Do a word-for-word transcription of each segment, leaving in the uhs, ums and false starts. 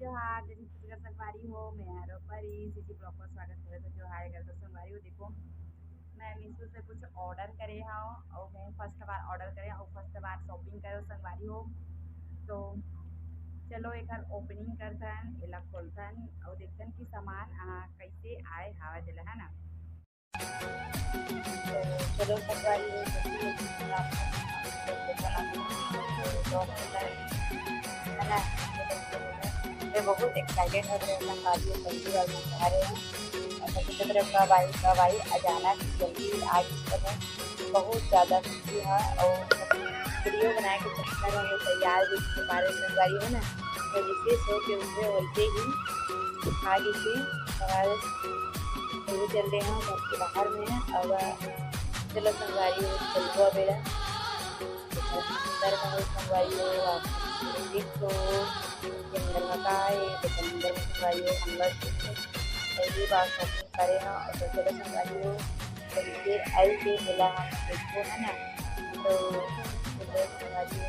जोहार, जय छत्तीसगढ़ संगवारी हो, मैं हरो परी, CG vlog में स्वागत करत हौं। जोहार करत हौं संगवारी हो। देखो, मैं मीशो से कुछ order करे हौं अउ मैं first बार order करे हौं अउ first बार shopping करे हौं संगवारी हो। तो चलो एकर opening करथन, एला खोलथन अउ देखथन कि सामान, आ, कइसे आए हावय तेला, है ना। तो चलो संगवारी हो, जल्दी जल्दी से आप लोग को बनाना है। तो है ना, मैं बहुत excited हो गए संगवारी हो, पहली बार मंगा रहे हैं। और मैं सोचत रहे कब आई, कब आई, अचानक जल्दी आ गई। तो मैं बहुत ज़्यादा खुशी है और video बनाए के चक्कर में मैं तैयार भी नहीं हो पा रहे संगवारी हो ना। तो विशेष हो के उठे होते ही आ गई थी और चल रहे हैं घर के बाहर में। अब चलो संगवारी हो, चलबो अब एला। अंदर में हो संगवारी हो, आप देखो कि अंदर में का है। तो अंदर में संगवारी हो, हम लोग पहली बार shopping करे हैं और तो चलो संगवारी हो, तो फिर आई के बोला हम देखो, है ना। तो चलो संगवारी हो,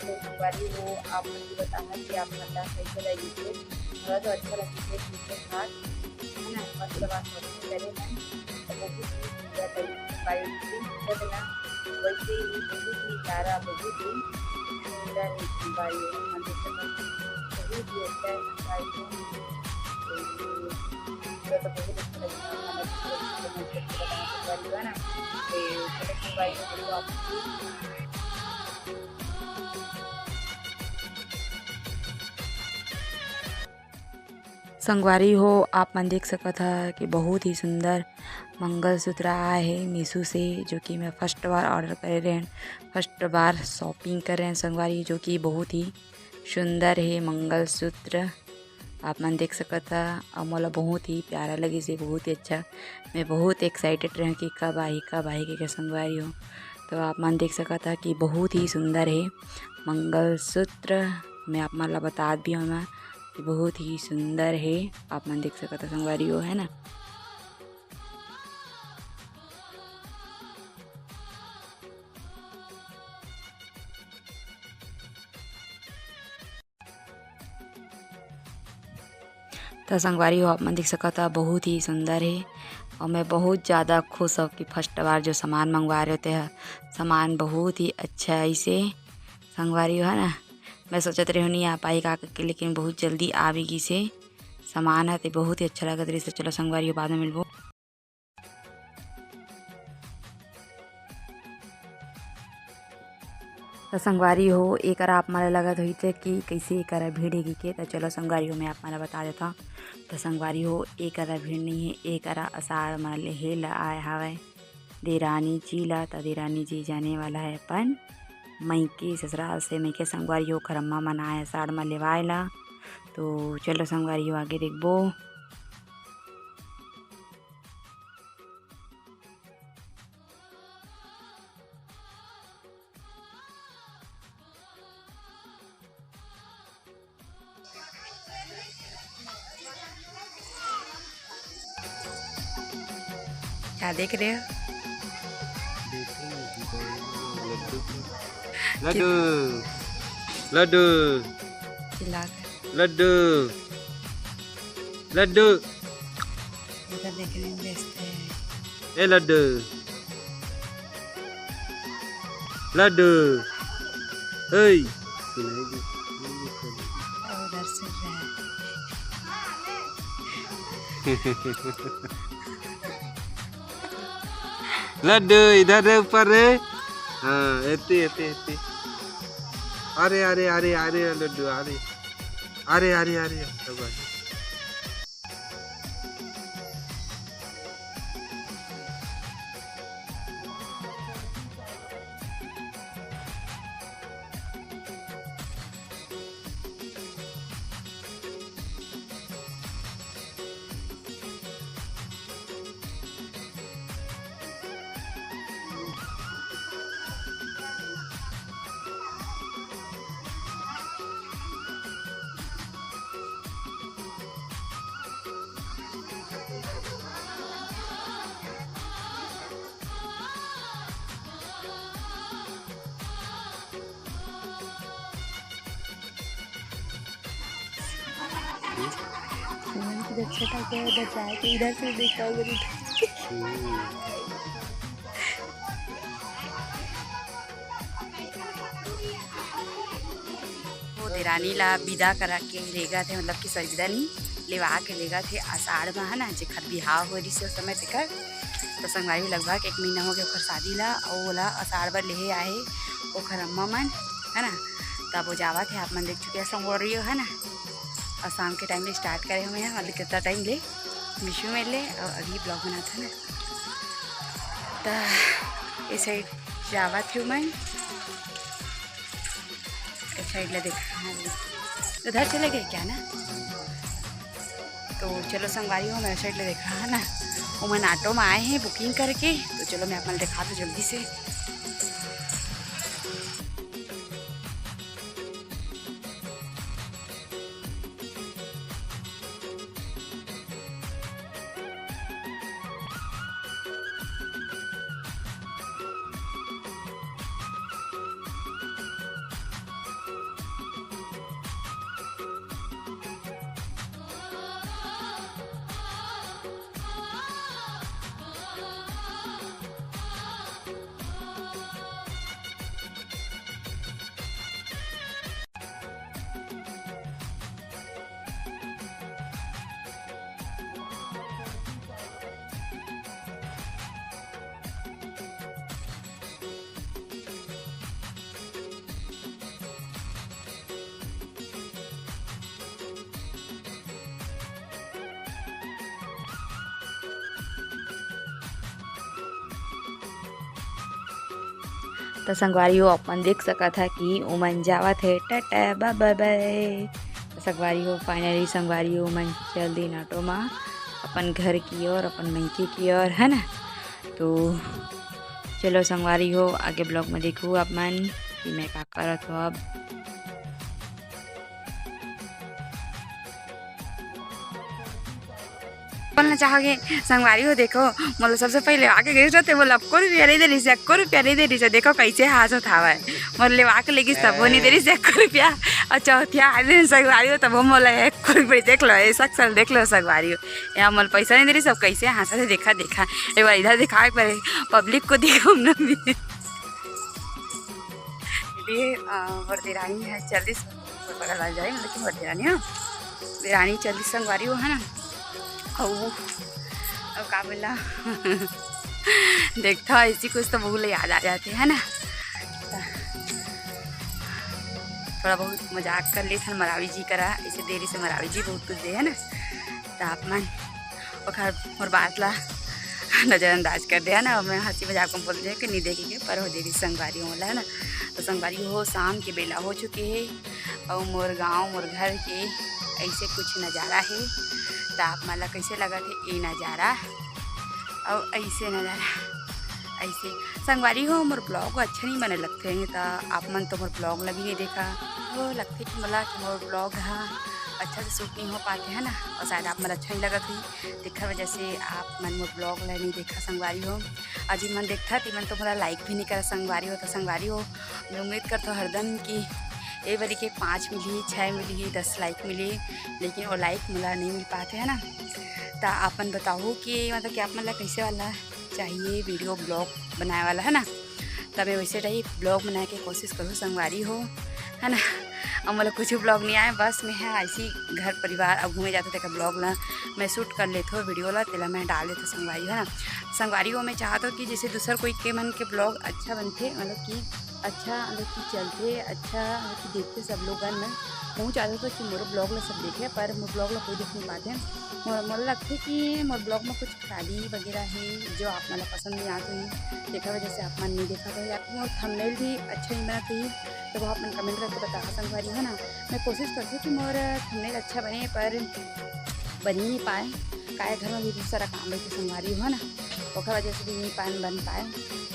तो संगवारी हो, आप मन भी बताना कि आप मन ला कैसे लगी थे। थोड़ा तो अच्छा लगी थे, ठीक है ठाक, है ना। first बार shopping करे हैं, तो वो भी सुंदर लगी थी, बायो थी, है ना। वैसे ही बहुत ही प्यारा, बहुत ही सुंदर है बायो, हम देख सकते हैं, बहुत ही अच्छा है बायो। तो तो बहुत अच्छा लगा, हम अच्छा लगा, तो मैं आपको बताना चाह रही हूँ, है ना। तो चलो संगवारी हो, देखो आप संगवारी हो, आप मन देख सकत ह कि बहुत ही सुंदर मंगलसूत्र आए हे मीशो से, जो कि मैं first बार order करे रहेन, first बार shopping करे रहेन संगवारी, जो कि बहुत ही सुंदर हे मंगलसूत्र, आप मन देख सकत ह। अउ मोला बहुत ही प्यारा लगिस हे, बहुत ही अच्छा। मैं बहुत excited रहें कि कब आही, कब आही कहिके संगवारी हो। तो आप मन देख सकत ह कि बहुत ही सुंदर हे मंगलसूत्र। मैं आप मन ला बतात भी हौं ना कि बहुत ही सुंदर हे, आप मन देख सकत ह संगवारी हो, है ना। त संगवारी हो, आप मन देख सकत ह, बहुत ही सुंदर हे अउ मैं बहुत ज़्यादा खुश हौं कि first बार जो सामान मंगवाए रहेंव, तेह सामान बहुत ही अच्छा आइस हे संगवारी हो, है ना। मैं सोचत रहेंव नइ आ पाही का कहिके, लेकिन बहुत जल्दी आ भी गिस हे सामान ह, ते बहुत ही अच्छा लगत रहिस। त चलो संगवारी हो, बाद में मिलबो। त संगवारी हो, एकरा आप मन ल लगत होही ते कि कइसे एकरा भीड़ हे कहिके, त चलो संगवारी हो, मैं आप मन ल बता देत हौं। त संगवारी हो, एकरा भीड़ नइ हे, एकरा असाढ़ म लेहे ल आए हावय देरानी जी ला। त देरानी जी जाने वाला हे अपन मइके ससुराल से, मइके संगवारी हो, खरम्मा मनाए असाढ़ म लेवाए ला। तो चलो संगवारी हो, आगे देखबो। क्या देख रहे हो? लड्डू, लड्डू, चिल्ला के। लड्डू, लड्डू। इधर देखने में बेचते हैं। ए लड्डू, लड्डू, ओए। उधर से रहा है। लड्डू, इधर रे, ऊपर रे। हाँ, एती, एती, एती। अरे, अरे, अरे, अरे, लड्डू, अरे। अरे, अरे, अरे, अरे। इधर से देख पाओगे। वो देरानी ला विदा करा के लेगा थे, मतलब कि सरिदा नी लेवा के लेगा थे आषाढ़ में, है ना, जेकर बिहाव हो रही से उस समय तेकर। तो संगवारी, लगभग एक महीना हो गया ओकर शादी ला, और ओला आषाढ़ बर लेहे आए ओकर अम्मा मन, है ना। तब वो जावा थे, आप मन देख चुके हैं संगवारी हो, है ना। और शाम के टाइम में स्टार्ट करे हुए हैं, मतलब कितना टाइम ले विशु में ले, और अभी ब्लॉग बनाता है ना। तो इस साइड जावा थे मैं, इस साइड ले देखा, हाँ, उधर चले गए क्या ना। तो चलो संगवारी हो, मेरे साइड ले देखा है ना, ओमन ऑटो में आए हैं बुकिंग करके। तो चलो मैं आप मन दिखा दो जल्दी से। तो संगवारी हो, अपन देख सकत हा कि उमन जावत हे, टाटा बाय बाय। तो संगवारी हो, फाइनली संगवारी हो, उमन चल दिन ऑटो मा अपन घर की ओर, अपन मइके की ओर, है ना। तो चलो संगवारी हो, आगे ब्लॉग में देखो आप मन कि मैं का करत हो अब। बोलना चाहोगे संगवारी हो, देखो मोला सबसे पहले आके गई रहते, मोला अक्को रुपया नहीं दे रही से, अक्को रुपया नहीं दे रही से। देखो कैसे हासत हावय, मोला लेवा के लेगिस तब वो नहीं दे रही से अक्को रुपया। और चौथिया आए दिन संगवारी हो, तब वो मोला एक रुपया देख लो, ऐसा सल देख लो संगवारी हो। यहाँ मोला पैसा नहीं दे रही, सब कैसे हासत हे, देखा देखा, एक बार इधर दिखा, एक बार पब्लिक को दिखा हम लोग भी। ये, अ, मोर देरानी है, चलिस, बड़ा लाल जाए, लेकिन मोर देरानी, हाँ, देरानी चलिस संगवारी हो, है ना। अउ, अउ का बोला, देखता ऐसी कुछ तो बहू ले याद आ जाते, है ना। थोड़ा बहुत मजाक कर लेथन मरावी जी करा, ऐसे देरी से मरावी जी बहुत कुछ दे, है ना। तो आप मन ओखर मोर बात ला नज़रअंदाज कर दे, है ना। मैं हंसी मजाक में बोल दे कि नहीं देखे के, पर हो दे रही संगवारी हो मोला, है ना। तो संगवारी हो, शाम के बेला हो चुके हे, अउ मोर गांव, मोर घर के ऐसे कुछ नज़ारा हे। तो आप मन ला कैसे लगत हे ये नज़ारा, अउ ऐसे नज़ारा, ऐसे संगवारी हो, मोर ब्लॉग अच्छा नहीं बने लगते हैं, तो आप मन तो मोर ब्लॉग ला भी नहीं देखा। वो लगते कि मोला कि मोर ब्लॉग हा अच्छा से शूट नहीं हो पाते, है ना, और शायद आप मन अच्छा नहीं लगत हुई। तेखर वजह से आप मन मोर ब्लॉग ला नहीं देखा संगवारी हो। अउ जिन मन देखता, तिमन तो मोला लाइक भी नहीं करा संगवारी हो। तो संगवारी हो, मैं उम्मीद करता हूँ हरदम कि ए बारी के पाँच मिलही, छः मिलही, दस लाइक मिलही, लेकिन वो लाइक मोला नहीं मिल पाते, है ना। तो आपन बताओ कि मतलब कि आप मन ला कैसे वाला चाहिए वीडियो ब्लॉग बनाए वाला, है ना। तब मैं वैसे टाइप ब्लॉग बनाए के कोशिश करूँ संगवारी हो, है ना। अब मोला कुछ ब्लॉग नहीं आए, बस मैं है ऐसी घर परिवार अब घूमे जाते तेकर ब्लॉग ला मैं शूट कर लेथो, वीडियो ला तेला मैं डाल देथो संगवारी हो, है ना। संगवारी हो, मैं चाहत हो कि जैसे दूसर कोई के मन के ब्लॉग अच्छा बनथे, मतलब कि अच्छा, मतलब कि चलथे, अच्छा, मतलब कि देखथे सब लोगन मन। महूँ चाहत हो कि मोर ब्लॉग ला सब देखे, पर मोर ब्लॉग ला कोई देख नहीं पाते। मोर, मोला लगथे कि मोर ब्लॉग में कुछ खराबी वगैरह हे, जो आप मन ला पसंद नहीं आत होही, तेकर वजह से आप मन नहीं देखत हो, या फिर मोर थंबनेल भी अच्छा नहीं बनत होही, तो वो आप मन कमेंट करके बताहा संगवारी हो, है ना। मैं कोशिश करथों कि मोर थंबनेल अच्छा बने, पर बन ही नहीं पाए, काहे घर में भी बहुत सारा काम रहिथे संगवारी हो, है ना, ओकर वजह से भी नहीं पान बन पाए।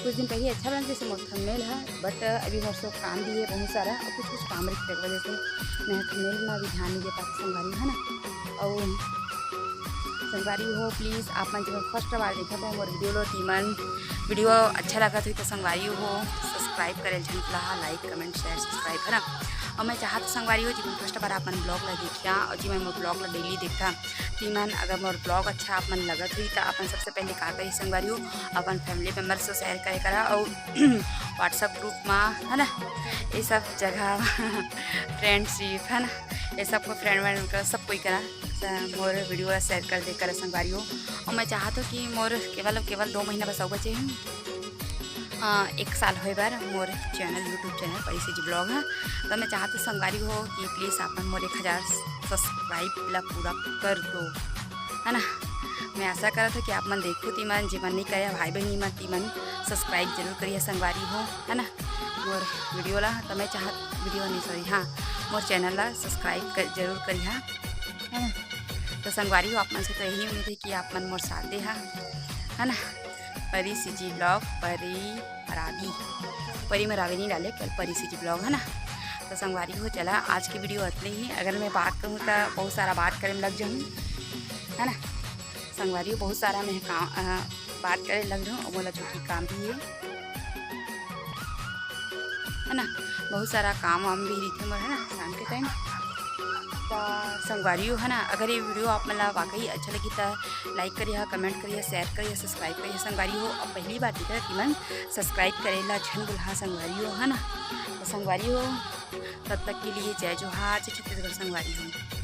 कुछ दिन पहले अच्छा बनत रहिस मोर थंबनेल हा, but अभी मोर सब काम भी है बहुत सारा, और कुछ कुछ काम रहिथे, तेकर वजह से मैं थंबनेल में भी ध्यान नहीं दे पाती संगवारी हो, है ना। और संगवारी हो, प्लीज आप मन जब फर्स्ट बार देखत हो मोर वीडियो लो, तिमन वीडियो अच्छा लगत होही तो संगवारी हो, सब्सक्राइब करे झन भुलाहा, लाइक, कमेंट, शेयर, सब्सक्राइब, है ना। अउ मैं चाहत हूँ संगवारी हो, जेमन first बार अपन vlog ला देखिया अउ जेमन मोर vlog ला daily देखा, तेमन अगर मोर vlog अच्छा आप मन लगत होही, त अपन सबसे पहले का करी संगवारी हो, अपन family member से share करे करा अउ WhatsApp group मा, है ना, ये सब जगह friendship, है ना, ये सब को friend व्रेंड करा, सब कोई करा, स-, मोर video ला share कर दे करा संगवारी हो। अउ मैं चाहत हूँ कि मोर केवल, केवल दो महीना बस अउ बचे हे। अ, एक साल होए बर मोर channel, YouTube channel परी CG vlog ह। त मैं चाहत हूँ संगवारी हो कि please आप मन मोर एक हजार subscribe ला पूरा कर दो, है ना। मैं आशा करत हूँ कि आप मन देखो, तेमन जेमन नहीं करे, भाई बहिनी मन, तेमन subscribe जरूर करिहा संगवारी हो, है ना, मोर video ला। त मैं चाहत, video नहीं, sorry, हाँ, मोर channel ला subscribe कर, जरूर करिहा, है ना। त संगवारी हो, आप मन से तो यही उम्मीद है कि आप मन मोर साथ देहा, है ना। परी CG vlog, परी मरावी, परी मरावी नहीं डाले, कल परी CG vlog, है ना। तो संगवारी हो, चला आज की video अतने ही। अगर मैं बात करूँ तो बहुत सारा बात करे में लग जाऊँ, है ना। संगवारी हो, बहुत सारा मैं काम, अ, बात करे लग जाऊँ, मोला जो कि काम भी है, है ना, बहुत सारा काम वाम भी रहिथे मोर, है ना, शाम के time। त संगवारी हो, है ना, अगर ये video आप मन ला वाकई अच्छा लगी त like करिहा, comment करिहा, share करिहा, subscribe करिहा संगवारी हो। अब पहली बार देखा तेमन subscribe करे ला झन भुलहा संगवारी हो, है ना। त संगवारी हो, तब तक के लिए जय जोहार, जय छत्तीसगढ़ संगवारी हो।